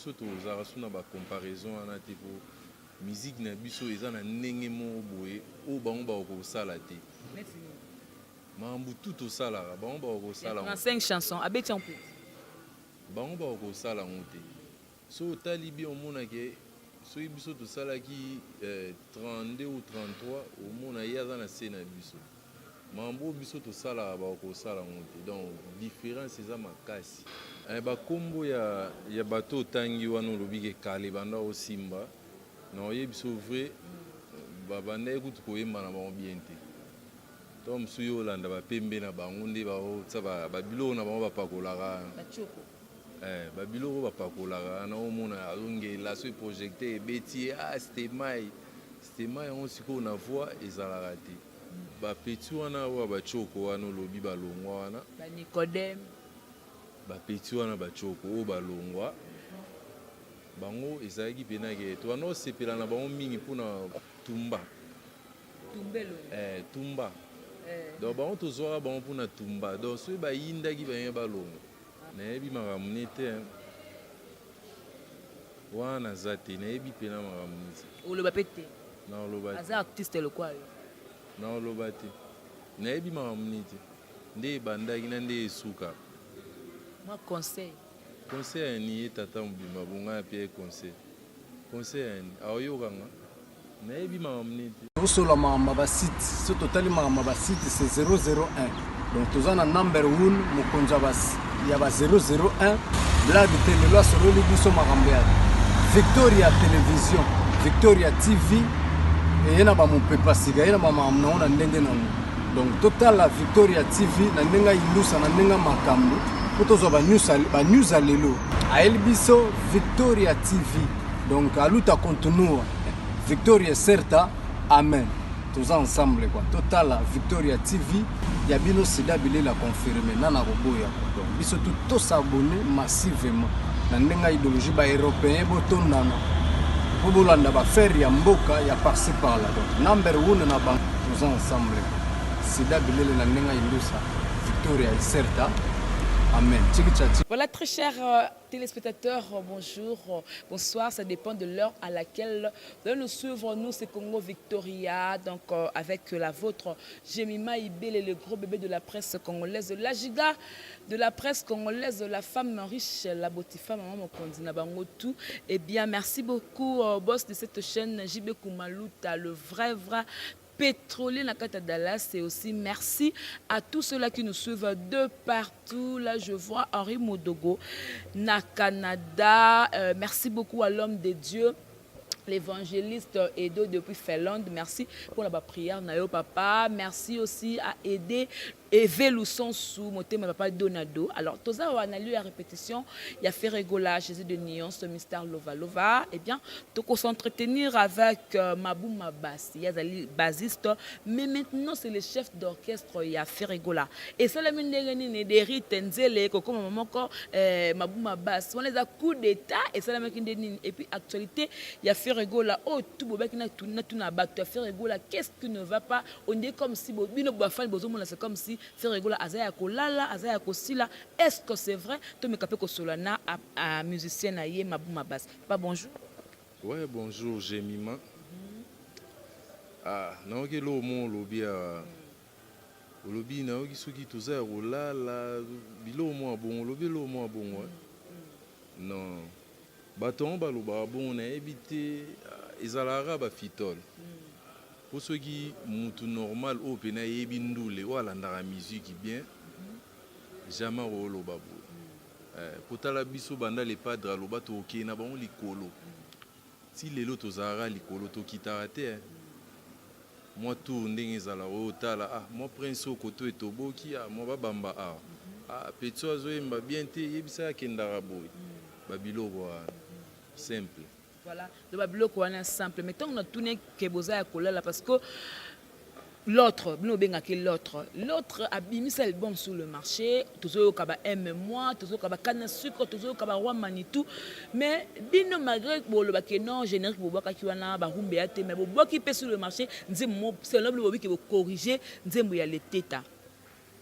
Biso tozalaka su na ba comparaison wana te po musique na biso eza na ndenge moko boye oyo bango bakoki kosala te. Neti nini? Makambo tout tosalaka bango bakoki kosala Ya yango te. 35 chansons abeti yango mpe te. Bango bakoki kosala yango te. Soki otali bien omona ke soki biso tosalaki 32 ou 33 omona ye aza na se na biso. Makambo oyo biso tosalaka bakoki kosala yango te donc difference eza makasi. Ba kombo ya bato otangi wana olobi ke kala ebanda kosimba na oyebisa yo vrai babandaki kutu koyemba na bango bien te. Tango mosusu yo olanda ba pembe na bango nde baotia ba biloko na bango bapakolaka wana. Ba tshoko. Eh, ba biloko bapakolaka wana omona azongela soki projecteur ebeti ye ah stemay. Stemay yango sikoyo na voix ezalaka te. Ba petits wana oyo ya ba tshoko wana olobi balongwa wana. Ba Nicodème. Ba petits wana ba tshoko oyo balongwa bango ezalaki pena ke tobanda kosepela na bango mingi mpona tumba. Tumba elongi. Eh, tumba. Eh. Donc bango tozwaka bango mpona tumba. Donc soki bayindaki balingi balongwa. Nayebi makambo ne te hein. Wana naza te, nayebi pena makambo ne te. Oloba pe te. Naoloba te. Aza artiste lokola yo. Naoloba te. Nayebi makambo ne te. Nde ebandaki na nde esuka. Mwa conseil. Conseil ya nini ye tata mobimba bo ngai napia ye conseil. Conseil ya nini? Aoyoka nga? Nayebi makambo nini te. Tozosola makambo ya ba site, soki totali makambo ya ba site c'est 001 donc toza na number one mokonzi ya ba 001 blague te. Lelo asololi biso makambo ya Victoria Television, Victoria TV eye na bamopepa sika, eye na bamakambo nango na ndenge nango. Donc totala Victoria TV na ndenge ya ilusa na ndenge ya makambo mpo tozwa ba news ya lelo. Ayeli biso Victoria TV, donc aluta continua Victoria Certa, amen. Toza ensemble quoi. Totala Victoria TV ya bino sida bilela confirme nana koboya quoi. Donc biso tout to s'abonner massivement na ndenge ya idéologie ba européen botondana po bolanda ba faire ya mboka ya par-ci par-là. Donc number one na bango toza ensemble quoi. Sida bilele na ndenge ya indusa Victoria Certa, amen. Tchiki tcha. Voilà, très cher téléspectateurs, bonjour, bonsoir, ça dépend de l'heure à laquelle vous allez nous suivre. Nous, c'est Congo Victoria, donc avec la vôtre, Jemima Ibele, le gros bébé de la presse congolaise, la giga de la presse congolaise, la femme riche, la botifa, maman Mokonzi, na bango tout. Eh bien, merci beaucoup, boss de cette chaîne, JB Koumalouta, le vrai, vrai pétrolier na kati ya Dallas. Et aussi merci à tous ceux-là qui nous suivent de partout. Là, je vois Henri Modogo na Canada. Merci beaucoup à l'homme de Dieu, l'évangéliste Edo depuis Finlande. Merci pour la prière na yo papa. Merci aussi à Aidé Eve Lusonsu motema papa Donado. Alors toza wana lieu ya répétition ya Ferre Gola, Jésus de Nuance, Mister Lova Lova. Eh bien, toko s'entretenir avec Mabou Mabas. Yazali bassiste, mais maintenant c'est le chef d'orchestre ya Ferre Gola. Et ça la ndenge nini Derite Nzele kokoma moko Mabou Mabas. Wana eza coup d'état et ça la ndenge nini. Et puis actualité ya Ferre Gola oh tout bobaki na tuna tuna bato ya Ferre Gola, qu'est-ce qui ne va pas? On dirait comme si bino bafani bozomona, c'est comme si Ferre Gola aza ya kolala, aza ya kosila. Est-ce que c'est vrai? Tomeka pe kosola na a musicien na ye Mabou Mabas. Papa, bonjour. Ouais, bonjour Jemima. Ah, nayoki eloko moko olobi awa. Olobi nayoki soki toza ya kolala biloko moko ya bongo, olobi eloko moko ya bongo. Non. Bato yango balobaka bongo nayebi te, ezalaka kaka ba fitole. Po soki mutu normal oyo pena ayebi ndule oyo alandaka musique bien jamais akoloba boye. Po tala biso banda le padre aloba tokokende na bango likolo. Ti lelo tozalaka likolo tokitaka te. Mwa tour ndenge ezalaka oyo otala ah mwa prince oyo koto etoboki ah mwa babamba awa ah petit oyo azoyemba bien te yebisa ye akendaka boye ba biloko wana simple. Voilà, donc ba biloko wana simple, mais tango natuni ke boza ya kolala parce que l'autre, bino bobengaki l'autre, l'autre abimisa album sur le marché, tozoyoka ba M moi, tozoyoka ba canne à sucre, tozoyoka ba roi Manitou, mais bino malgré bolobaki non générique bobwakaki wana ba rumbe ya te, mais bobwaki pe sur le marché nzembo mo selon bino bobiki bo corriger nzembo ya leteta.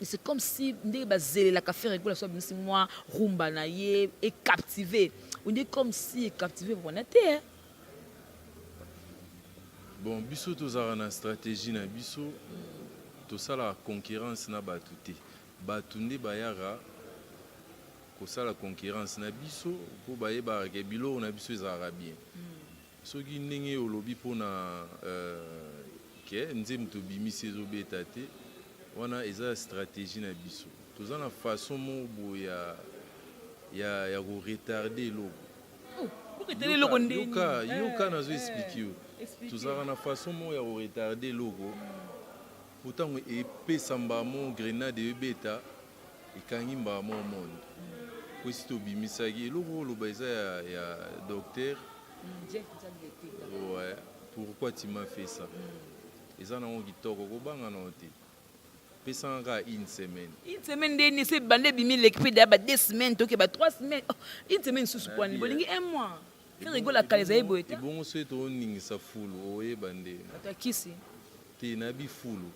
Et c'est comme si ndenge bazelelaka Ferre Gola so abimisi mwa rumba na ye e captiver. On dit comme si captivé wana te, hein. Bon, biso tozalaka na stratégie na biso. Tosalaka concurrence na bato te. Bato nde bayaka kosala concurrence na biso mpo bayebaka ke biloko na biso ezalaka bien. Soki ndenge olobi mpona ke nzembo tobimisi ezobeta te, wana eza stratégie na biso. Toza na façon moko boye ya koretarder eloko. Boketeli eloko ndeni? Yoka, yoka, nazo expliquer yo. Tozalaka na façon moko ya koretarder eloko po ntango epesa mbala moko grenade, ebeta, ekangi mbala moko monde, po esi tobimisaki eloko oyo oloba eza ya docteur. Jeff Nzambe. Ouais, pourquoi tu m'as fait ça? Eza nango kitoko, kobanga nango te. Pesanga kaka une semaine. Une semaine ndeni? Se bande ebimi leki mpe deya ba 2 semaines, toke ba 3 semaines. Oh, une semaine susu kwani? Bolingi un mois? Ferre Gola kala ezali boye te. Ebongo soki tooningisa fulu, oyeba nde. Bato ya kisi? Te, nayebi fulu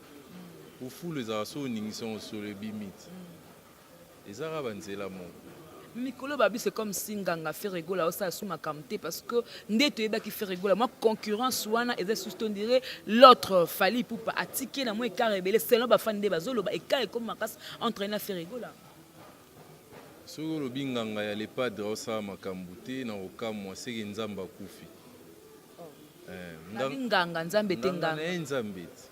po fulu ezalaka so oningisi yango, solo ebimi ti. Eza kaka banzela moko. Mikolo babi, c'est comme si nganga Ferre Gola osala su makambo te, parce que nde toyebaki Ferre Gola, mwa concurrence wana eza susu. On dirait l'autre Fally Ipupa atiki na mwa écart ebele selon bafani nde bazoloba, écart ekomi makasi entre ye na Ferre Gola. Soki olobi nganga ya Le Padre osala makambo te, na kokamwa, seke Nzambe akufi. Nabi nganga Nzambe te. Nganga na nganga ye Nzambe ti.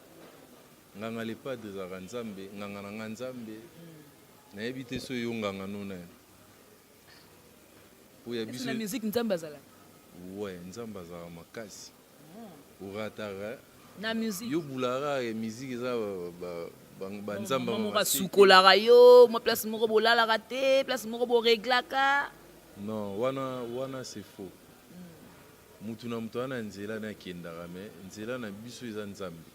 Nganga Le Padre ezalaka Nzambe, nganga na nga Nzambe. Nayebi te so yo nganga no na ye po ya biso. Na musique Nzambe azalaka? Ouais, Nzambe azalaka makasi, orataka na musique. Yo bulaka ya musique eza banzambe. Moko asukolaka yo mwa place moko, bolalaka te place moko, boreglaka. Non, wana c'est faux. Mutu na mutu wana nzela na akendaka, mais nzela na biso eza Nzambe.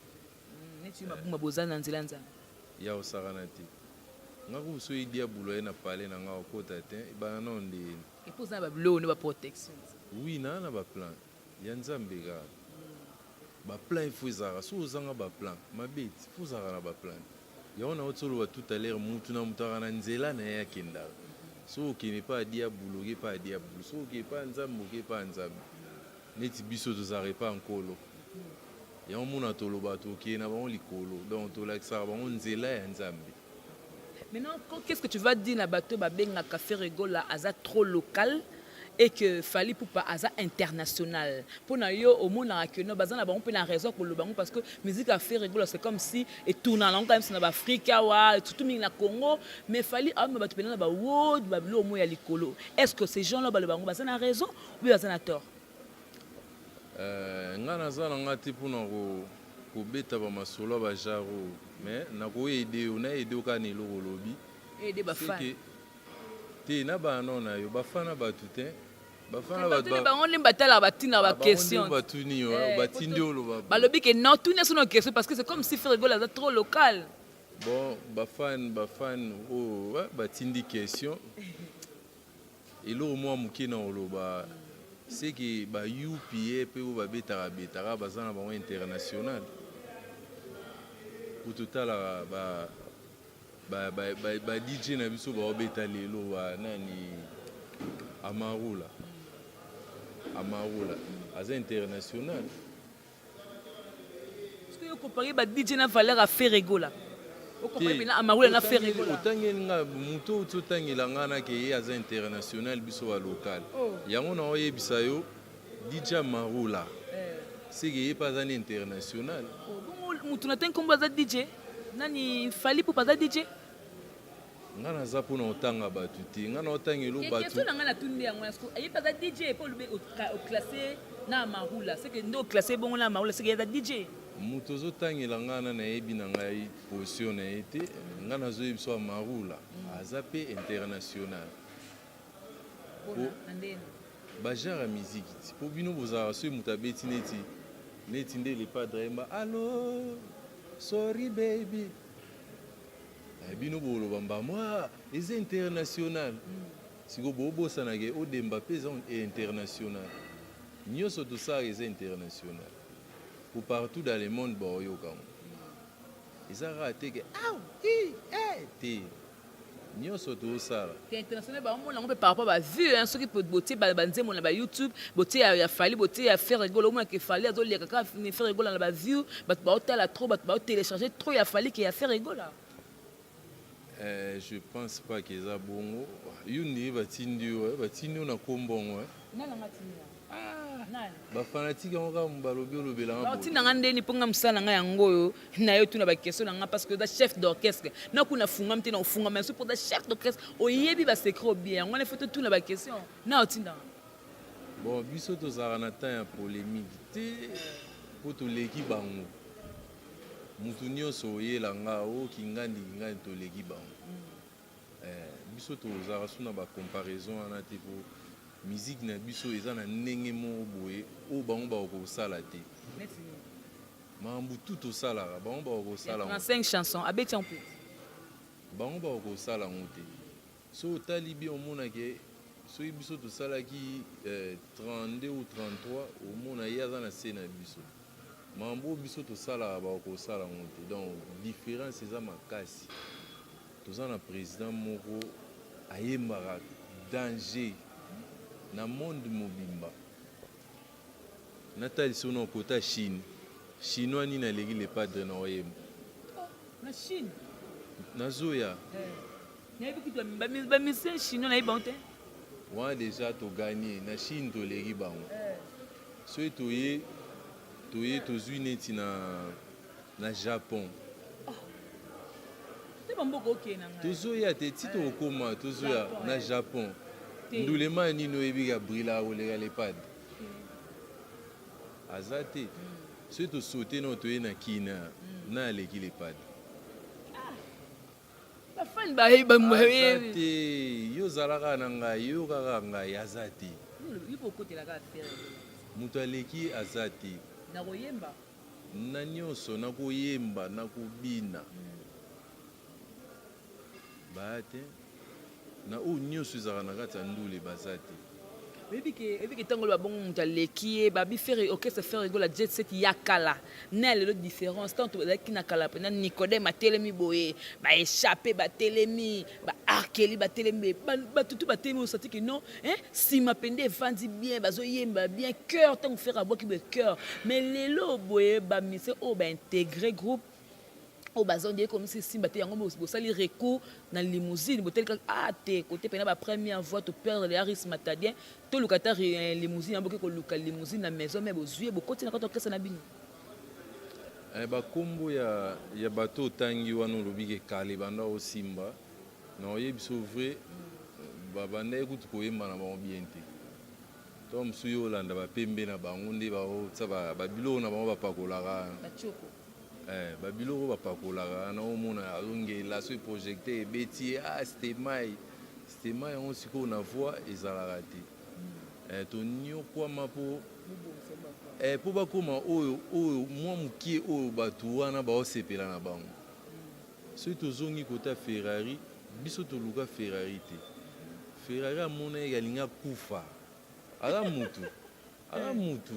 Neti mabuma, boza na nzela Nzambe. Ya osakana te. Nga kutu so diabolo aye na pale na nga, okota te, ebana nao ndeni. Et puis oza na babiloko no, baprotection. Oui, naa na baplan ya Nzambe kaka. Baplan ifo ezalaka. So ozanga baplan, mabe ti. Fo ozalaka na baplan yango. Na oti oloba tout à l'heure, mutu na mutu aka na nzela na ye akendaka. So okende pa ya diabolo, oke pa ya diabolo. So okende pa ya Nzambe, oke pa ya Nzambe. Neti biso tozalaka epa ya Nkolo, yango mona toloba tokende na bango likolo, donc tolakisaka bango nzela ya Nzambe. Maintenant, qu'est-ce que tu vas dire na bato babengaka Ferre Gola aza trop local et que Fally Ipupa aza international? Mpona yo, omonaka ke no baza na bango mpe na raison koloba yango? Parce que musique ya Ferre Gola, c'est comme si etournaka nango quand même na baAfrike awa, surtout mingi na Congo, mais Fally aomema bato mpena na baworld, babiloko mo ya likolo. Est ce que ces gens là baloba yango baza na raison ou bien baza na tort? Nga naza na nga te mpona kobeta bamasolo ya bajaro, mais nakoaider yo, naaider yo kaka na eloko olobi. Aider bafan. Te, na bana na yo, bafana bato te, bafana. Bato bango nde batalaka, batinaka baquestion. Batuni yo, batindi oloba. Balobi ke non, tuni so na question, parce que c'est comme si Ferre Gola aza trop local. Bon, bafan oyo batindi question, eloko mwa moke na oloba, seke ba UPA mpe oyo babetaka betaka baza na bango international, po totalaka ba DJ na biso baobeta lelo, ba nani, Amarula. Amarula aza international. Parce que okompare ba DJ na valeur ya Ferre Gola, okompare mpena Amarula na Ferre Gola? Otangeli nga moto outi otangela nga na ke ye aza international, biso balocal. Yango na oyebisa yo, DJ Amarula, seke ye mpe aza na international. Bongo motu na te nkombo aza DJ nani? Fally Ipupa aza DJ? Nga naza mpona kotanga bato te, nga na otangela bato. Question na ngai natuni nde yango: aye mpe aza DJ? Mpo olobi oclasse na Amarula, seke nde oclasse bongo na Amarula, seke ye aza DJ. Moto ozotangela ngai na nayebi na ngai position na ye te. Ngai nazoyebi so Amarula aza mpe international. Bagenre ya miziki ti mpo bino bozalaka, soki moto abeti neti nde Le Padre ayemba "Allo sorry baby", bino boloba mbamwa eza international. Sikoyo bobosanake odemba mpe eza international. Nyonso tosalaka eza international, po partout dans le monde baoyoka ngo. Eza kaka te ke aw i e te. Nyonso tozosala. Te international baomona yango mpe par rapport ba vue hein, soki botie banzembo na ba YouTube, botie ya Fally, botie ya Ferre Gola, omona ke Fally azoleka kaka Ferre Gola na ba vue, bato baotala trop, bato baotelecharge trop ya Fally ke ya Ferre Gola. Eh, je pense pas que eza bongo. Yo ndenge batindi yo, eh, batindi yo na kombo yango. Eh. Nani nga tindi yango? Ah, ba fanatique yango kaka balobi olobela nga. Batinda nga ndeni mpo nga mosala na nga yango oyo na yo tuna ba question na nga parce que oza chef d'orchestre. Na kuna fungami te na ofungama so mpo oza chef d'orchestre, oyebi ba secret obien yango wana faut totuna ba question. Na otinda nga. Bon, biso tozalaka na temps ya polémique te mpo toleki bango. Mutu nionso oyela nga oh kingandi kingandi toleki bango eh biso tozalaka su na ba comparaison wana te po musique na biso eza na ndenge moko boye oyo bango bakoki kosala te. Neti nini? Makambo tout tosalaka bango bakoki kosala yango. 35 chansons abeti yango pe te. Bango bakoki kosala yango te. Soki otali bien omona ke soki biso tosalaki 32 ou 33 omona ye aza na se na biso. Makambo oyo biso tosalaka bakoki kosala yango te donc difference eza makasi. Toza na president moko ayembaka danger na monde mobimba. Natalisa yo nao kota Chine, chinois nini aleki le padre na oyemba? Oh, na Chine? Nazoya. Eh. Nayebi kutu ba musiciens chinois nayebi bango te. Wana dejà to gagner na Chine toleki bango. Eh. Soki toye toye tozui neti na na Japon. Oh. Te ba mboka okende na ngai. Tozoya te ti tokokoma tozoya na Japon. Ndulema nini oyebi ka brila koleka le padre? Aza te. Soki to sauter nao toye na Kin na aleki le padre? Ba fan ba Aza te. Yo zala kaka na ngai, yo yoka kaka ngai, aza te. Yo pe okotela kaka Ferre Gola. Mutu aleki ye aza te. Na koyemba? Na nionso, na koyemba, na kobina. Baya te. Na oyo nionso ezalaka na kati ya ndule baza te. Oyebi ke oyebi ke tango oloba bongo mutu aleki ye babi ferre orchestre ferre gola jet set ya kala na ya lelo difference tango tozalaki na kala pena nicodem atelemi boye ba echappe batelemi ba arkeli batelemi boye batu tout batelemi osati ke non hein sima pende evandi bien bazo yemba bien cœur tango ferre abwaki boye cœur mais lelo boye ba musiciens oyo ba integre groupe oyo baza ondire comme si esimba te yango bosali recours na limousine botali kaka ah te kote pena ba première voix to perdre le Harris Matadien toluka ata limousine yango boke koluka limousine na maison mais bozwi ye bokoti na kati orchestre na bino. Eh ba kombo ya ya bato otangi wana olobi ke kala ebanda osimba na oyebiso vrai ba bandaki kutu koyemba na bango bien te to mosusu yo olanda ba pembe na bango nde baotia ba biloko na bango bapakolaka ba tshoko. Eh ba biloko ba pakolaka wana omona azo ngela soki projecteur ebeti ye ah stemay stemay yango sikoyo na voix ezalaka te eh toniokwama po eh po bakoma oyo oyo mwa mukie oyo batu wana baosepela na bango soki tozongi kota Ferrari biso toluka Ferrari te Ferrari amona ye alingi akufa aza mutu Aza mutu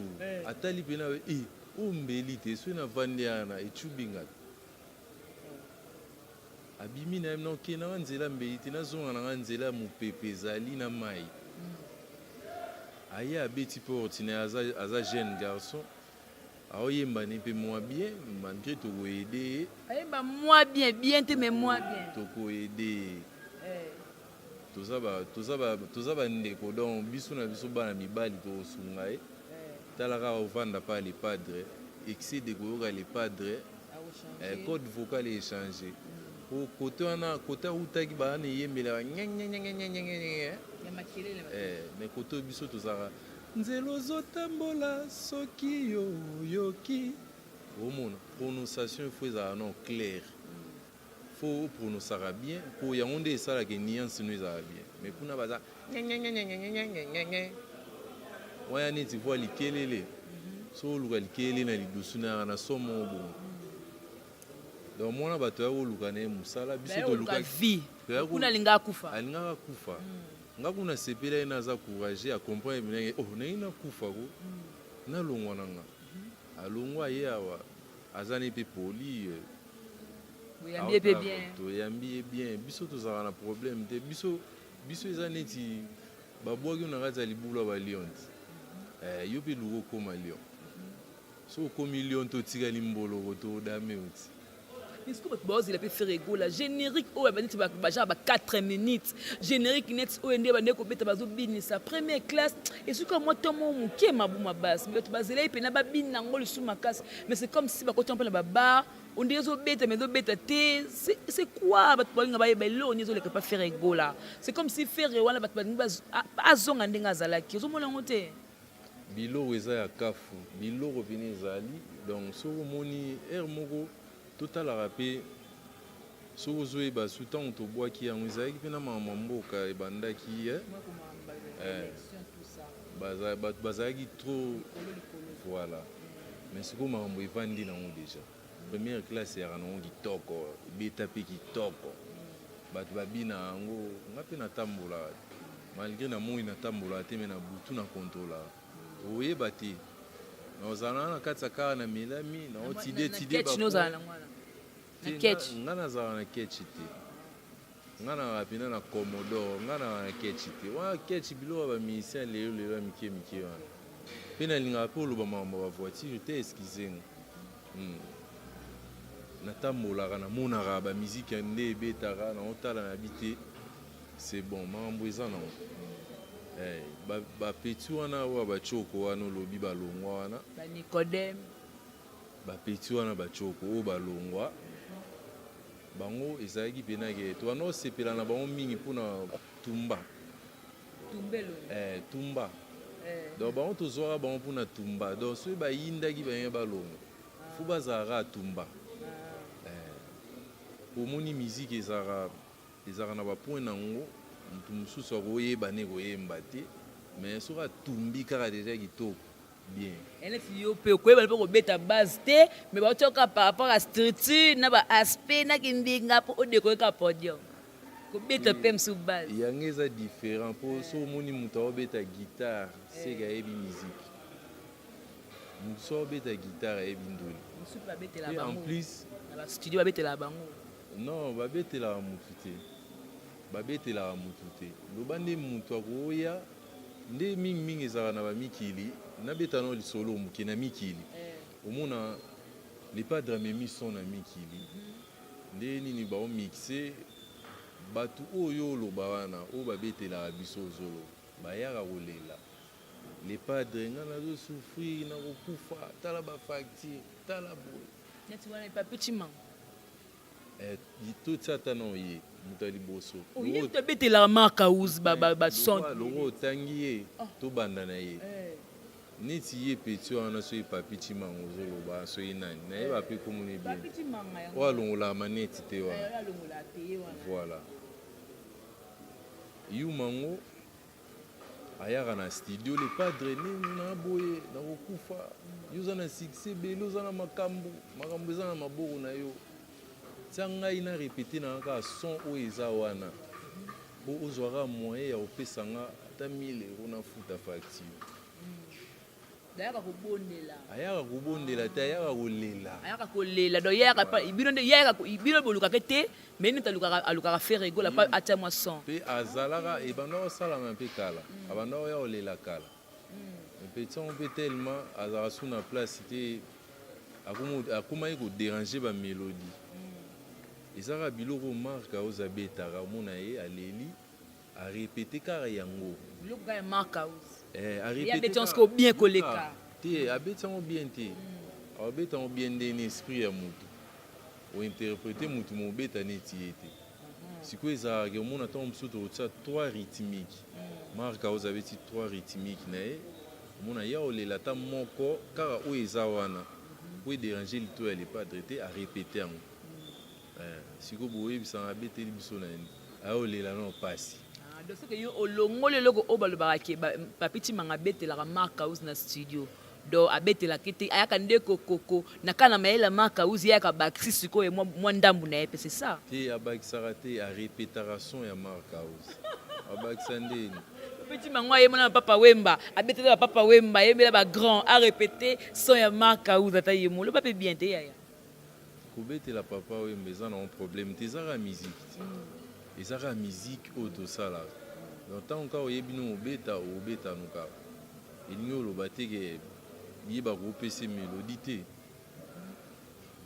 atali pena eh oyo mbeli te soki na vandi wana ecubi nga abimi na ye na okende nanga nzela mbeli te nazonga nanga nzela ya mupepe ezali na mayi aye abeti porte na ye aza, aza jeune garçon aoyemba ne mpe mua bien malgre toko aide ye ayemba mua bien bien te mais mua bien toko aide ye Toza ba toza ba toza ba ndeko donc biso na biso bana mibali tokosunga ye tala kaka ovanda pa le padre excès de koyoka le padre eh, code vocal e changer po kote wana kote awutaki ba na eyembelaka nyenyenyenyenyenyenye eh, mais kote oyo biso tozalaka nzela ozotambola soki yo oyoki omona prononciation il faut ezala non claire Faut o pronosaka bien po yango nde esalaka ke nuance no ezala bien mais kuna baza ngengengengengengengengengen wana neti voix likelele soki oluka likelele na lidusu na yaka na son moko bongo donc mwana bato ya koluka na ye mosala biso toluka vie kuna alingaka akufa alingaka akufa nga kuna sepela ye naza courage a comprendre ndenge oh ndenge nakufa ko nalongwa na nga alongwa ye awa aza ne pe poli. Boyambi ye mpe bien. Toyambi ye bien. Biso tozalaka na problème te. Biso biso eza neti babwaki yo na kati ya libulu ya ba lion te. Eh, yo mpe luka okoma lion. Soki okomi lion te otikali mboloko to odame yo ti. Mais sikoyo bato baozela mpe Ferre Gola générique oyo ba neti ba genre ba 4 minutes générique neti oyo nde bande kobeta bazobinisa première classe esuki mwa to moko moke mabuma basi mais bato bazela ye mpena babina yango lisusu makasi mais c'est comme si bakoti mpe na babar on dirait ezobeta mais ezobeta te. C'est quoi? Bato balinga bayeba eloko nini ezoleka pa Ferre Gola. C'est comme si Ferre wana bato balingi azonga ndenge azalaki, ozomona yango te. Biloko eza ya kafu, biloko pene ezali. Donc soki omoni heure moko totalaka mpe soki ozoyeba su ntango tobwaki yango ezalaki mpe na makambo ya mboka ebandaki eh? Eh, bato bazalaki trop, voilà. Mais sikoyo makambo evandi nango déjà. Première classe eyaka nango kitoko, ebeta mpe kitoko, bato babina yango. Nga mpe natambolaka malgré na moi, natambolaka te, mais na butu na contrôlaka, oyeba te nazala na kati ya kaka na melami naotide tide. Nga nazalaka na ketch te, nga nazalaka mpena na Commodore. Nga nazalaka na ketch te. Wana ketch biloko ya bamusicien lelo lelo ya mike mike wana. Mpe nalingaka mpe oloba makambo ya bavoiture te, excuse nga. Natambolaka, namonaka bamiziki nde ebetaka, naotala na bi te, c'est bon, makambo eza nango. Eh, bapeti wana oyo batioko wana olobi balongwa wana. Banicodème. Bapeti wana batioko oyo balongwa bango, ezalaki mpena ke tobanda kosepela na bango mingi mpona tumba. Tumbelo. Eh, tumba. Donc bango tozwaka bango mpona tumba. Donc soki bayindaki balingi balongwa, fo bazalaka tumba. Eh, omoni musique ezalaka na bapoint nango. Motu mosusu akoyeba ne koyemba te, mais soki atumbi kaka deja kitoko, bien. Neti yo mpe okoyeba mpe kobeta base te, mais baotiaka par rapport à structure na baaspect na kindinga mpo odécorer kaka podium, kobeta mpe mosusu base. Yango eza différent, mpo so omoni moto aobeta guitare, seke ayebi musique. Motu so aobeta guitare, ayebi ndule. Mosusu mpe babetela en bango plus na bastudio, babetela bango. Non, babetelaka motu te, babetelaka motu te. Loba nde motu akoya nde mingimingi ezalaka na bamikili. Nabeta nao lisolo moke na mikili. Omona Le Padre amemi son na mikili nde nini, baomixe bato oyo oloba wana oyo babetelaka biso. Ozoloba bayaka kolela Le Padre: "Nga nazosouffrir, nakokufa, tala bafacture, tala boye." Neti wana Papi Chimanga. Eh, totia ata na ye moto ya liboso. Oye moto abetelaka Mark House bason. Longo otangi ye, tobanda na ye. Neti ye petit wana, soki Papi Chimanga ozoloba, soki nani, nayeba mpe komona bien oyo alongolaka maneti te wana. Voilà, yuma ngo ayaka na studio: "Le Padre, nini na boye, nakokufa. Yo oza na succès ebele, oza na makambo, makambo eza na maboko na yo. Tia ngai na répéter na kaka son oyo eza wana, mpo ozwaka moyen ya kopesa nga ata 1000 euro, nafuta facture." Ayaka kobondela. Ayaka kobondela te, ayaka kolela. Ayaka kolela. Donc yayaka bino nde yayaka bino bolukaka te, mais neti alukaka, alukaka Ferre Gola pa atia mwa son. Mpe azalaka ebanda kosalama mpe kala, abanda koya kolela kala. Petit yango mpe tellement azalaka su na place te, akomaki kodéranger bamélodie. Ezaka biloko Mark House abetaka, omona ye aleli, arépéter kaka yango. Biloko kaka ya Mark House. Arépéter. Abeti yango sikoyo bien koleka. Te, abeti yango bien te. Abeti yango bien ndeni esprit ya motu ointerpréter, motu mobeta neti ye te. Sikoyo ezalaka omona ntango mosusu tokotia trois rythmique, Mark House abeti trois rythmique na ye, omona ya olela ata moko kaka oyo eza wana po edéranger lito ya Le Padre te, arépéter yango. Sikoyo boyebisanga abeteli biso na ye, ayolela nano pasi. Donc soki yo olongoli eloko oyo balobaka ke Papi Chimanga abetelaka Mark House na studio, donc abetelaki te, ayaka nde kokoko na kaka na mayele ya Mark House, ye ayaka bakisi sikoyo mwa ndambu na ye mpe, c'est ça? Te, abakisaka te, arépétaka son ya Mark House. Abakisa ndeni? Papi Chimanga ayemona na Papa Wemba, abetela ba Papa Wemba, ayembela bagrand, arépété son ya Mark House. Ata ye moloba mpe bien te, yaya. Kobetela Papa Wemba eza nango problème te, eza kaka musique te. Eza kaka musique oyo tosalaka. Donc tango kaka oyebi no obeta, obeta no kaka. Elingi oloba te ke ye bakopesa ye melodie te.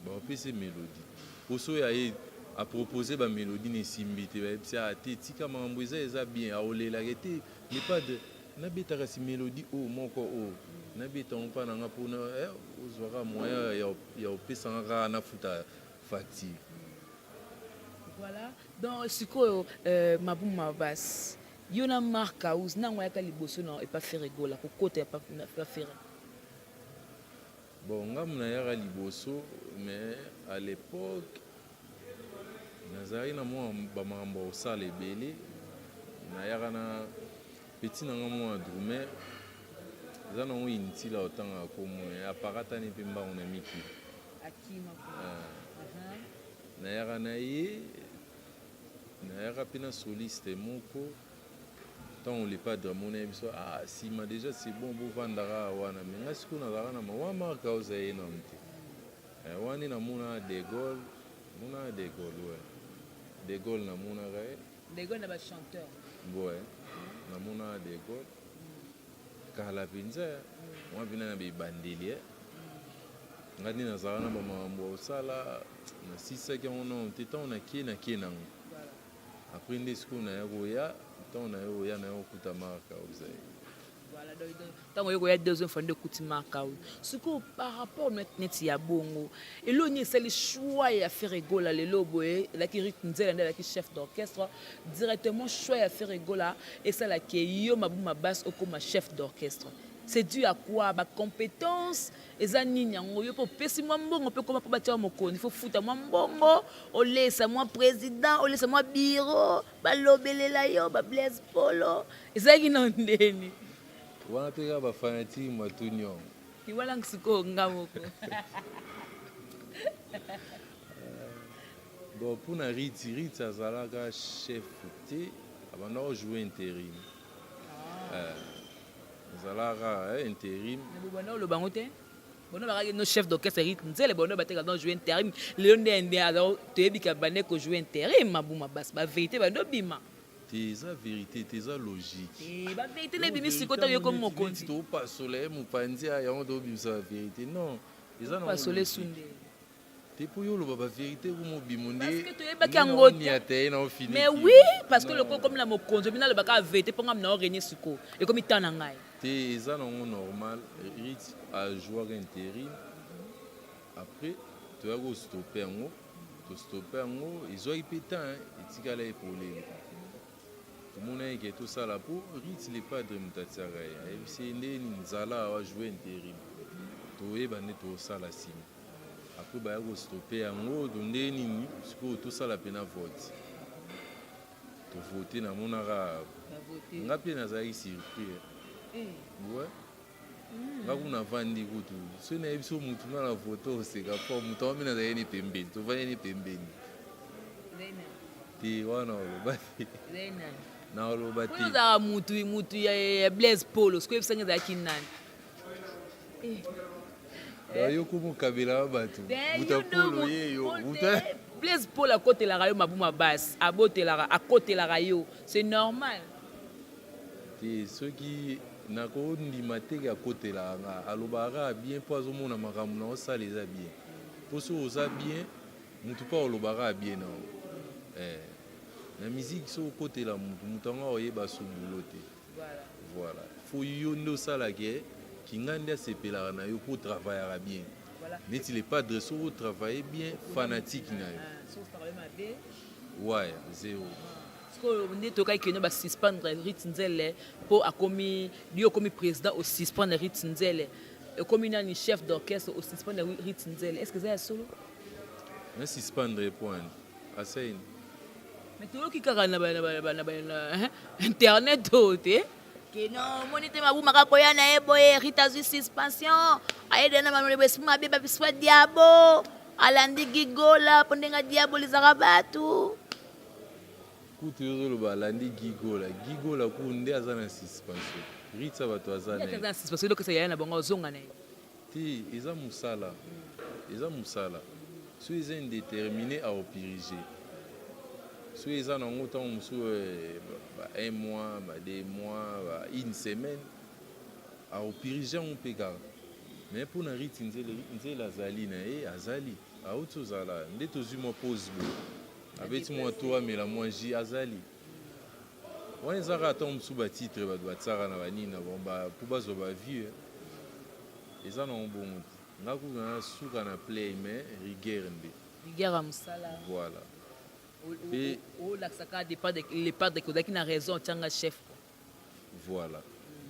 Bakopesa ye melodie. Po soki aye a proposer ba melodie na esimbi te, bayebisi ah te tika makambo eza eza bien, akolela ke te le padre nabeta kasi melodie oyo moko oyo nabeta yango mpa na nga po na eh, ozwa kaka moyen ya ya kopesa nga kaka nafuta facture. Voilà donc sikoyo euh, Mabuma Bass yo na Marc House nango ayaka liboso na epa Ferre Gola kokota epa Ferre? Bon nga nayaka liboso mais à l'epoque nazalaki na mwa ba makambo ya kosala ebele nayaka na petit na nga mwa drumer eza nango inutile ya kotanga kombo na ye aparatani mpe mbangu na mikili nayaka na ye nayaka mpe na soliste moko Tango le padre amonaki biso ah sima dejà c'est bon bovanda kaka wana mais nga sikoyo nazalaka na ma marque oza ye nanu te eh, wana nde namonaka de Gaulle namonaka de Gaulle ouais de Gaulle namonaka ye De Gaulle na ba chanteur ouais namonaka de Gaulle kala mpenza wana mpena na bebandeli eh. nga nde nazalaka na bamakambo ya kosala nasisaki yango nano te ntango nakie nakie nango Après nde sikoyo naya koya tango naye koya naye kokuta Marc House aye. Voilà donc tango oye koya deuxième fois nde okuti Marc House. Sikoyo par rapport neti ya bongo eloko nini esali choix ya Ferre Gola lelo boye ezalaki Ruth Nzela nde azalaki chef d'orchestre directement choix ya Ferre Gola esala ke yo Mabuma Bass okoma chef d'orchestre c'est dû à quoi ba compétences Eza nini yango yo pe opesi mwa mbongo pe koma po batia yo mokonzi faut futa mwa mbongo olesa mwa president olesa mwa bureau balobelela yo ba Blaise Polo ezalaki na ndeni wana pe kaka ba fanatique matuni yango wana sikoyo nga moko bon mpona Ritz Ritz azalaka chef te abanda ko jouer interim ah. Euh, Ezalaka eh, interim. Mais bobanda oloba yango te. Bono bakaki no chef d'orchestre Eric Nzele bono bateka donc jouer interim. Lelo nde nde alors toyebi ka bande ko jouer interim mabuma bas ba vérité bando bima. Te eza vérité te eza logique. Eh ba vérité ne bimi siko tango yoko mokonzi. To pasola ye mopanzi yango to bimisa ba vérité non. Eza na pasola esunde. Te po yo oloba ba verite ko mobimo nde parce que toyebaki yango te mais oui parce que lokola komi na mokonzi obina alobaka verite mpo ngai na orenie sikoyo ekomi temps na ngai te eza nango normal Ritz ajouaka intérim après toya kostope yango tostope yango ezwaki mpe temps etikala ye polele tomonaki ke tosala mpo Ritz le padre moto atiaka ye ayebisi ye nde nini zala awa joue intérim toyeba nde tosala nsima Après baya ko stopper yango to nde nini sikoyo tosala pena vote to vote namonaka nga mpe nazalaki surpris eh. Ouais. Nga kuna vandi kutu soki nayebi so mutu nga na vote oseka po mutu yango mpe nazalaki ni pembeni tovandi ni pembeni te wana oloba te na oloba te ozalaka mutu mutu ya Blaise Polo sikoyo yebisanga ezalaki nani Eh. Yo komo kabela bato. Buta polo ye yo. Buta Blaise Paul akotelaka yo mabuma bas, abotelaka, akotelaka yo. C'est normal. Te soki nakondima te ke akotelaka nga alobaka kaka bien mpo azomona makambo na osala eza bien mpo soki oza bien mutu mpo alobaka kaka bien na yo eh. Na musique soki okotela mutu mutu yango akoyeba so boulot te Voilà. Faut yo nde osala ke kinga nde asepelaka na yo po travaillaka bien. Voilà. Neti le padre soki o travailler bien fanatique na yo. Ouais, zéro. Sikoyo nde tokaki keno ba suspendre Ritz Nzele po akomi yo okomi président o suspendre Ritz Nzele. Ekomi nani chef d'orchestre o suspendre Ritz Nzele. Est-ce que eza ya solo? Na suspendre point. Asaini. Mais toyoki kaka na ba, na ba, na ba, na ba, na internet oyo te keno omoni te mabuma kaka koya na ye boye Rita azwi suspension ayede na maloba esprit mabe bapiswa diabo alandi gigola mpo ndenge adiabolizaka bato kutu yo ozoloba alandi gigola gigola ku nde aza na suspension ritsa bato aza na ye aza na suspension eloko yaya na bango azonga na ye te eza mosala eza mosala. Soki eza indetermine ako puriger. Soki eza nango tango mosusu ba un mois, ba deux mois, ba une semaine ako puriger yango mpe kaka. Mais mpo na Ruth Nzele, Ruth Nzele azali na ye, azali. Awuti ozala nde tozui mwa pause boye. Abeti mwa tour amela mwa jus azali. Wana eza kaka tango mosusu ba titre bato batiaka na ba nini na bango ba mpo bazwa ba vues. Eza nango bongo te. Nga kutu naza suka na play mais rigueur nde. Rigueur ya musala. Voilà. Pe Olakisa kaka depart de le padre que ozalaki na raison otia nga chef quoi. Voilà.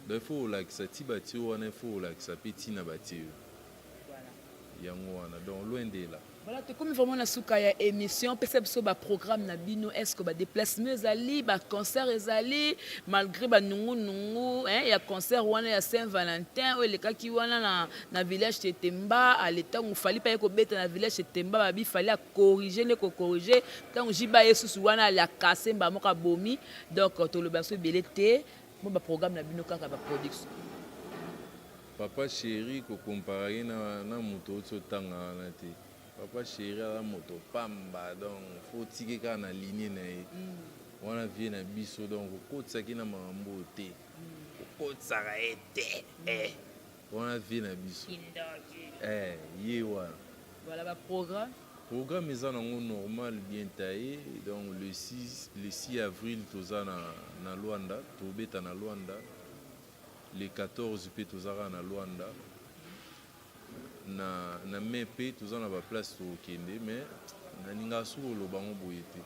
Donc il faut olakisa ti batie yo wana il faut olakisa pe tina batie yo. Voilà. Yango wana donc loin de là. Voilà tokomi vraiment na suka ya emission pesa biso ba programme na bino est ce que ba deplacement ezali ba concert ezali malgre ba nungu nungu hein, ya concert wana ya Saint Valentin oyo elekaki wana na, na village Tetemba ale ntango Fally mpe aye kobeta na village Tetemba babi Fally a corriger nde ko corriger ntango JB aye susu wana ale akase mbala moko abomi donc toloba biso ebele te mo ba programme na bino kaka ba production. Papa cheri ko comparer ye na mutu owuti otanga wana te papa cheri aza moto pamba donc faut otike kaka na ligne na ye wana vie na biso donc kokotisaka ye na makambo oyo te kokotisaka ye te eh wana vie na biso eh ye wana. Voilà ba programme. Programme eza nango normal bien taille donc le 6 le 6 avril toza na na Luanda tobeta na Luanda. Le 14 pe toza kaka na Luanda na na mai pe toza na ba place tokokende mais nalingaka soki koloba yango boye te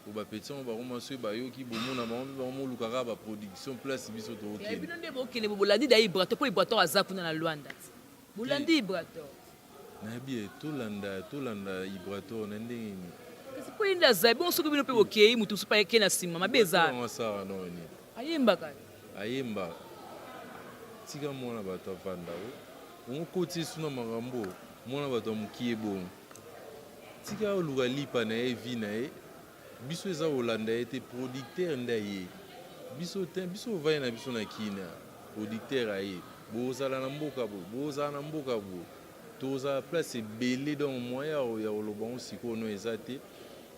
po ba petits yango bakoma soki bayoki bomona bango pe bakoma koluka kaka ba production place biso tokokende. Bino nde bokende bolandi da Ibrator po Ibrator aza kuna na Luanda ti bolandi Ibrator. Nayebi ye tolanda tolanda Ibrator na ndenge nini? Kasi po ye nde aza bongo soki bino pe bokeyi mutu mosusu pe ake na sima mabe eza wapi? Ibrator yango asalaka nao nini? Ayembaka. Ayemba tika muana batu avanda oh okoti ye su na makambo oyo muana batu ya mukie bongo tika aluka lipa na ye vie na ye biso eza kolanda ye te producteur nde aye biso te biso ovandi na biso na kin producteur aye bozala na mboka boye bozala na mboka boye tozala place ebele donc moyen ya koloba yango sikoyo no eza te.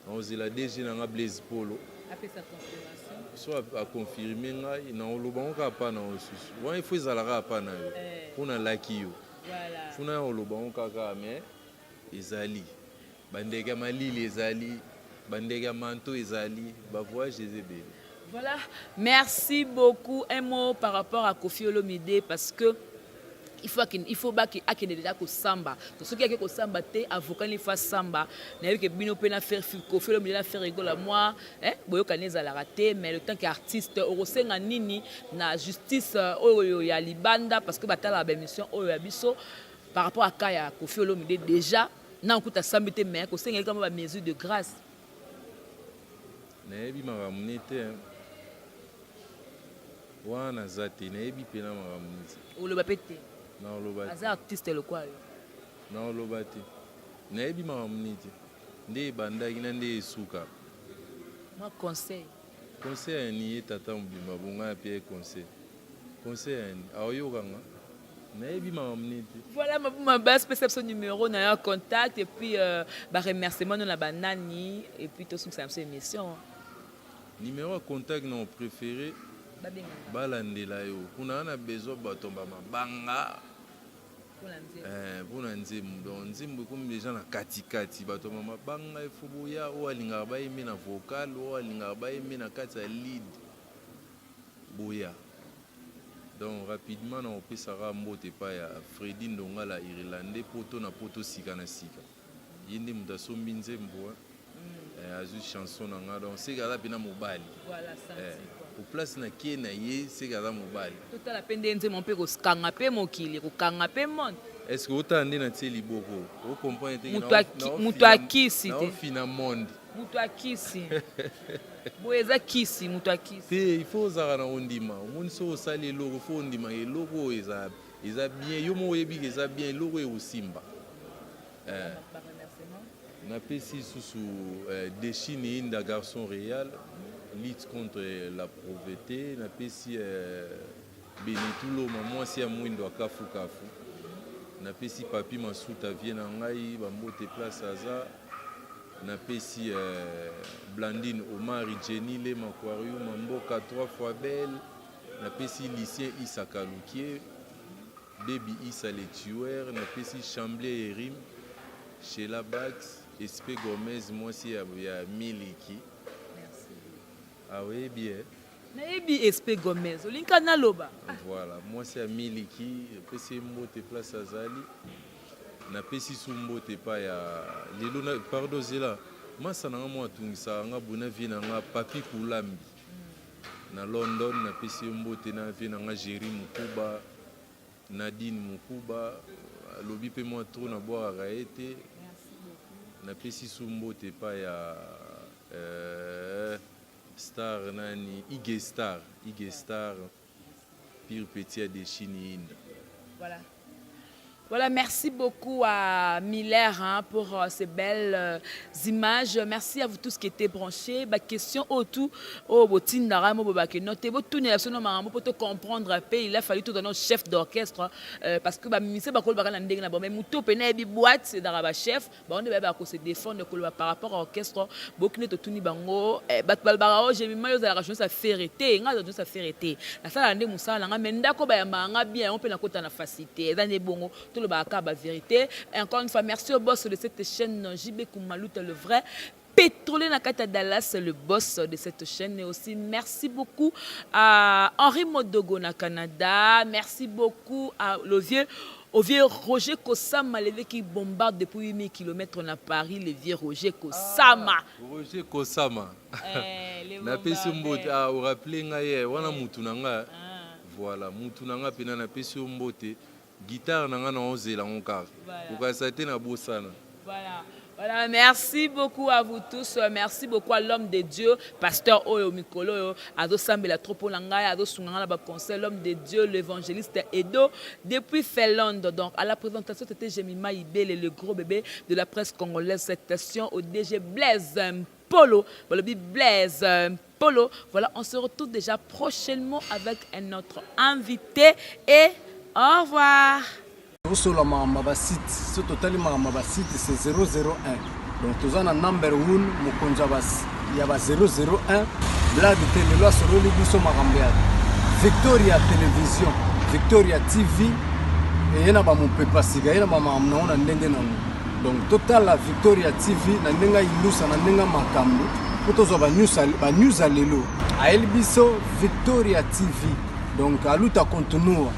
Nakozela DG na nga Blaise Polo. Apesa confirmation. So a confirmer ngai nakoloba yango kaka pa na yo lisusu. Wana il faut ezala kaka pa na yo. Eh. Po nalaki yo. Voilà. Faut naya koloba yango kaka mais ezali. Ba ndeke ya malili ezali, ba ndeke ya manteau ezali, ba voyage eza ebele. Voilà, merci beaucoup. Un mot par rapport à Koffi Olomide parce que il faut akende il faut bake akende deja kosamba to soki ake kosamba te avocat ni faut asamba nayebi ke bino mpe na faire Koffi Olomide na Ferre Gola moi eh, boyokani ezalaka te mais le temps que artiste okosenga nini na justice euh, oyo ya libanda parce que batalaka ba émission oyo ya biso par rapport à cas ya Koffi Olomide déjà na okuta asambi te mais kosengeli kama ba mesure de grâce. Nayebi makambo ne te hein. Wana naza te nayebi pena makambo ne te. Oloba pe te. Naoloba te. Aza artiste lokola yo. Naoloba te. Nayebi makambo ne te. Nde ebandaki na nde esuka. Mwa conseil. Conseil ya nini ye tata mobimba bongo ngai napia ye conseil. Conseil ya nini? Aoyoka nga? Nayebi makambo nini te. Voilà Mabuma Bass pesa biso numero na yo contact et puis euh, ba remerciement no na ba nani et puis tosukisa na biso émission. Numero ya contact na préféré balandela yo kuna na besoin bato ba mabanga mpona nzembo donc nzembo ekomi deja na katikati bato ya mabanga ifo boya oyo alingaka bayembe na vocal oyo alingaka bayembe na kati ya lead boya Donc rapidement nako pesa kaka mbote epai ya Freddy Ndongala Irlandais poto na poto sika na sika ye nde moto asombi nzembo eh, azui chanson na nga donc seke aza pena mobali eh, po place na kie na ye seke aza mobali. Totala pe nde nzembo mpe kokanga pe mokili kokanga pe monde. Est ce que otala nde na tie liboko o comprendre te ke Mutu akisi te. Nao fina monde. Mutu ya kisi. Boye eza kisi, mutu ya kisi. Te il faut ozalaka na kondima omoni soki osali eloko il faut ondima ke eloko oyo eza eza bien yo moko oyebi ke eza bien eloko oyo ekosimba eh. Napesi lisusu eh, Dechine Inda garçon real lutte contre la pauvreté napesi eh, Benitu Loma mwasi ya mwindo ya kafu kafu. Napesi Papi Masuta, vie na ngai, bambote place aza. Napesi Blandine Omari, Jenny Lema Aquarium, Mboka trois fois belle. Napesi Lucien Issa Kalukie, Baby Issa le tueur. Napesi Chamblier Erim, Sheila Bax, Espe Gomez, mwasi ya Miliki. Aoyebi eh? Nayebi Espe Gomez, olingi naloba. Voilà, mwasi ya Miliki, epesi ye mbote place azali. Napesi su mbote epai ya lelo na, pardon, zela masa na nga mwa atungisaka nga boye na vie na nga, Papi Kulambi na London. Napesi ye mbote na vie na nga Géri Mukuba, Nadine Mukuba, alobi mpe mwa trop, nabwakaka ye te. Napesi su mbote epai ya star nani, Ige Star, Ige Star, pire petit ya Dechini Inda. Voilà. Voilà, merci beaucoup à Miller, hein, pour ces belles images. Merci à vous tous qui étaient branchés. Ba question autour oh botindara mo ba ke noter bo tourner la sono marambo pour te comprendre un peu. Il a fallu tout donner au chef d'orchestre parce que ba ministre ba koloba na ndenge na bon, mais muto pena bi boîte c'est dans ba chef ba on ba ko se défendre koloba par rapport à orchestre bokine to tuni bango bato balobaka o Jemima, yo ozalaka journaliste affaire te. Nga journaliste affaire te, nasala nde mosala na nga, mais ndako bayambaka nga bien, yango mpe nakota na facilité. Eza nde bongo, tolobaka kaka bavérité. Encore une fois, merci au boss de cette chaîne, JB Kumaluta, le vrai pétrolier na kati ya Dallas, le boss de cette chaîne. Et aussi merci beaucoup à Henri Modogo na Canada. Merci beaucoup à le vieux au vieux Roger Kosama, l'évêque qui bombarde depuis 8000 km na Paris, le vieux Roger Kosama. Ah, Roger Kosama. Eh, napesi mbote, ah, orappeler ngai ye wana mutu na nga. Voilà, mutu na nga mpena, napesi yo mbote. Guitare na nga na ozela yango kaka, kokasa te na bosana. Voilà. Voilà, merci beaucoup à vous tous. Merci beaucoup à l'homme de Dieu, pasteur oyo mikolo oyo azo sambela trop pona ngai, azo sunga na ba conseil, l'homme de Dieu, l'évangéliste Edo depuis Finlande. Donc à la présentation, c'était Jemima Ibele, le gros bébé de la presse congolaise. Salutations au DG Blaise Polo, balobi Blaise Polo. Voilà, on se retrouve déjà prochainement avec un autre invité et au revoir. Tosola makambo ya basite. So totali makambo ya basite, c'est 001. Donc toza na number 1, mokonzi ya ba 001. Blague te, lelo asololi biso makambo ya Victoria Télévision, Victoria TV. Eye na bamopepa sika, ye na bamakambo nango na ndenge nango. Donc totala Victoria TV na ndenge ayindusa, na ndenge makambo mpo tozwa banews ya lelo. Ayeli biso Victoria TV. Donc aluta continua,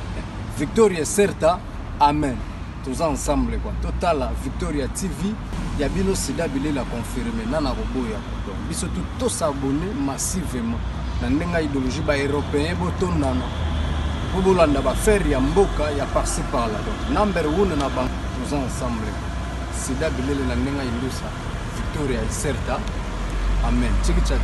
victoria certa, amen. Toza ensemble quoi. Totala Victoria TV ya bino, sida bilela confirme nana koboya. Donc biso tu tos'abonner massivement na ndenge ya idéologie. Baeuropéen botondana mpo bolanda baaffaire ya mboka ya par-ci par-là. Donc number one na bango, toza ensemble. Sida bilele na ndenge ya indusa, victoria certa, amen. Chiki cha.